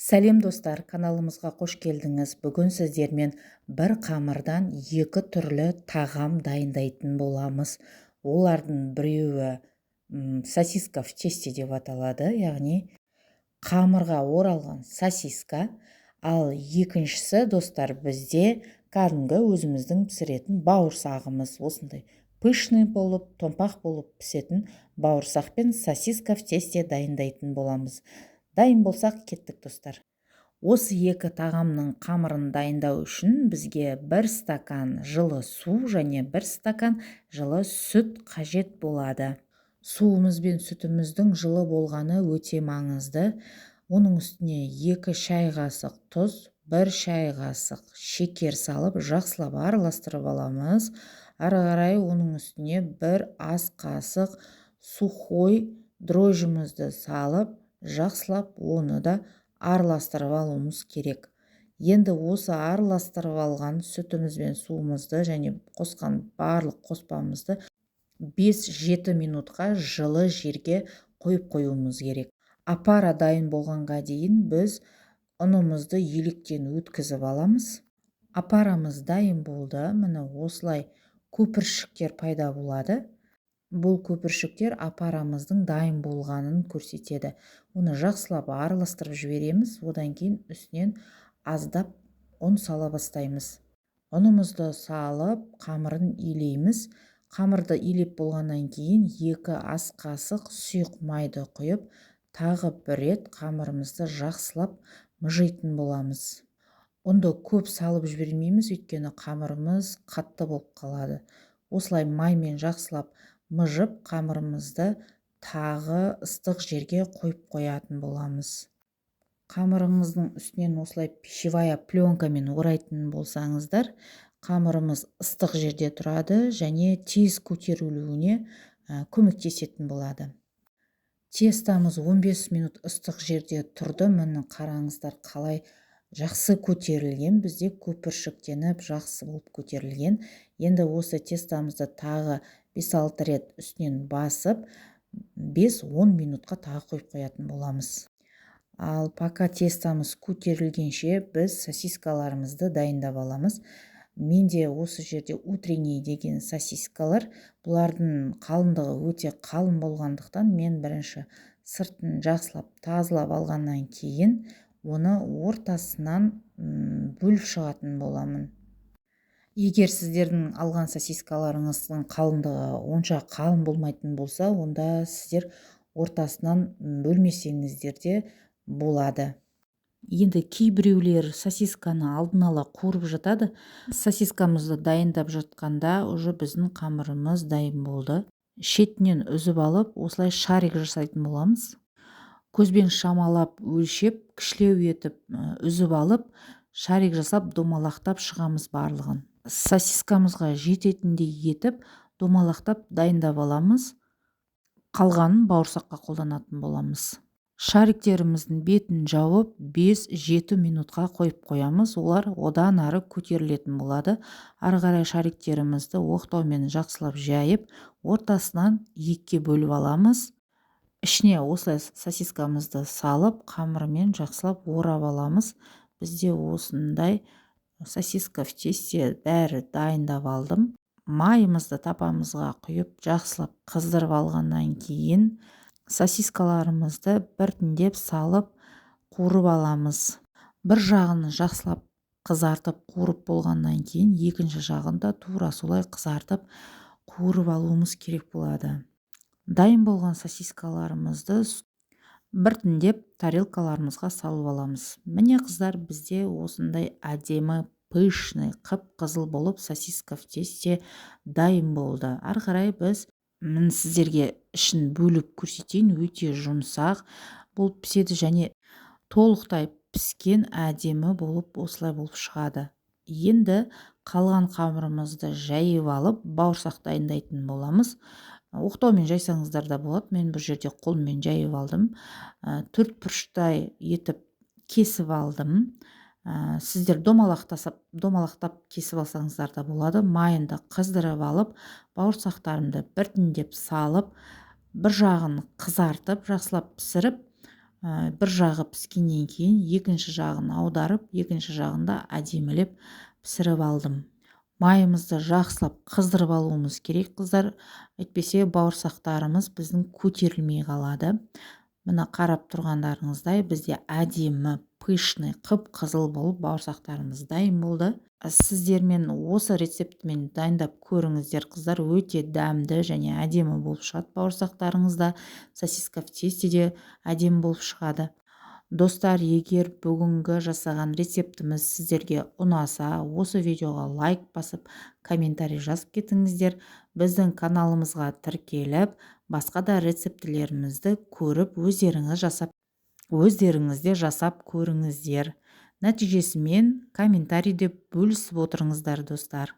Сәлем, достар! Каналымызға қош келдіңіз! Бүгін сіздермен бір қамырдан екі түрлі тағам дайындайтын боламыз. Олардың біреуі сосиска в тесте деп аталады, яғни қамырға оралған сосиска. Ал екіншісі, достар, бізде кәдімгі өзіміздің пісіретін бауырсағымыз. Осындай пышный болып, томпақ болып пісетін бауырсақ пен сосиска в тесте дайындайтын боламыз. Дайын болсақ, кеттік, достар! Осы екі тағамның қамырын дайындау үшін бізге бір стакан жылы су және бір стакан жылы сүт қажет болады. Суымыз бен сүтіміздің жылы болғаны өте маңызды. Оның үстіне 2 шай қасық тұз, 1 шай қасық шекер салып, жақсылап араластырып аламыз. Ары қарай оның үстіне бір ас қасық сухой дрожжімізді салып, жақсылап оны да араластырып алуымыз керек. Енді осы араластырып алған сүтіміз бен суымызды және қосқан барлық қоспамызды 5-7 минутқа жылы жерге қойып қоюымыз керек. Опара дайын болғанға дейін біз ұнымызды електен өткізіп аламыз. Опарамыз дайын болды. Міне, осылай көпіршіктер пайда болады. Бұл көпіршіктер опарамыздың дайын болғанын көрсетеді. Оны жақсылап араластырып жібереміз. Одан кейін үстінен аздап ұн сала бастаймыз. Ұнымызды салып, қамырын илейміз. Қамырды илеп болғаннан кейін 2 ас қасық сұйық майды құйып, тағы бір рет қамырымызды жақсылап мыжитын боламыз. Ұнды көп салып жібермейміз, өйткені қамырымыз қатты болып қалады. Осылай маймен жақсылап мыжып, қамырымызды тағы ыстық жерге қойып қоятын боламыз. Қамырыңыздың үстінен осылай пищевая пленкамен орайтын болсаңыздар, қамырымыз ыстық жерде тұрады және тез көтерілуіне көмектесетін болады. Тестамыз 15 минут ыстық жерде тұрды. Міне, қараңыздар, қалай жақсы көтерілген, бізде көпіршіктеніп, жақсы болып көтерілген. Енді осы тестамызды тағы 5-6 рет үстінен басып, 5-10 минутқа тағы қойып қоятын боламыз. Ал пока тестамыз көтерілгенше, біз сосискаларымызды дайындап аламыз. Менде осы жерде утренний деген сосискалар. Бұлардың қалыңдығы өте қалың болғандықтан, мен бірінші сыртын жақсылап тазалап алғаннан кейін оны ортасынан бөліп шығатын боламын. Егер сіздердің алған сосискаларыңыздың қалыңдығы онша қалың болмайтын болса, онда сіздер ортасынан бөлмесеңіздер де болады. Енді кейбіреулер сосисканы алдын ала қуырып жатады. Сосискамызды дайындап жатқанда уже біздің қамырымыз дайын болды. Шетінен үзіп алып, осылай шарик жасайтын боламыз. Көзбен шамалап өлшеп, кішілеу етіп үзіп алып, шарик жасап, домалақтап шығамыз. Барлығын сосискамызға жететіндей етіп домалақтап дайындап аламыз. Қалғанын бауырсаққа қолданатын боламыз. Шариктеріміздің бетін жауып, 5-7 минутқа қойып қоямыз. Олар одан ары көтерілетін болады. Ары қарай шариктерімізді оқтаумен жақсылап жайып, ортасынан екіге бөліп аламыз. Ішіне осылай сосискамызды салып, қамырмен жақсылап орап аламыз. Бізде осындай сосиска в тесте бәрі дайындап алдым. Майымызды табамызға құйып, жақсылап қыздырып алғаннан кейін сосискаларымызды біртіндеп салып, қуырып аламыз. Бір жағын жақсылап қызартып, қуырып болғаннан кейін екінші жағын да тура солай қызартып, қуырып алуымыз керек болады. Дайын болған сосискаларымызды біртіндеп тарелкаларымызға салып аламыз. Міне, қыздар, бізде осындай әдемі, пышный, қып қызыл болып сосиска в тесте дайын болды. Ары қарай біз, міне, сіздерге ішін бөліп көрсетейін. Өте жұмсақ болып піседі және толықтай піскен, әдемі болып, осылай болып шығады. Енді қалған қамырымызды жайып алып, бауырсақ дайындайтын боламыз. Оқтаумен жайсаңыздар да болады, мен бұл жерде қолыммен жайып алдым. Төрт бұрыштай етіп кесіп алдым. Сіздер домалақтап кесіп алсаңыздар да болады. Майынды қыздырып алып, бауырсақтарымды біртіндеп салып, бір жағын қызартып, жақсылап пісіріп, Бір жағы піскеннен кейін екінші жағын аударып, екінші жағын да әдемілеп пісіріп алдым. Майымызды жақсылап қыздырып алуымыз керек, қыздар, әйтпесе бауырсақтарымыз біздің көтерілмей қалады. Міне, қарап тұрғандарыңыздай, бізде әдемі, пышный, қып қызыл болып бауырсақтарымыз дайын болды. Сіздермен осы рецептімен дайындап көріңіздер, қыздар, өте дәмді және әдемі болып шығады бауырсақтарыңыз да, сосиска в тесте де әдемі болып шығады. Достар, егер бүгінгі жасаған рецептіміз сіздерге ұнаса, осы видеоға лайк басып, комментарий жазып кетіңіздер. Біздің каналымызға тіркеліп, басқа да рецептілерімізді көріп, өздеріңіз де жасап көріңіздер. Нәтижесімен комментарийде бөлісіп отырыңыздар, достар.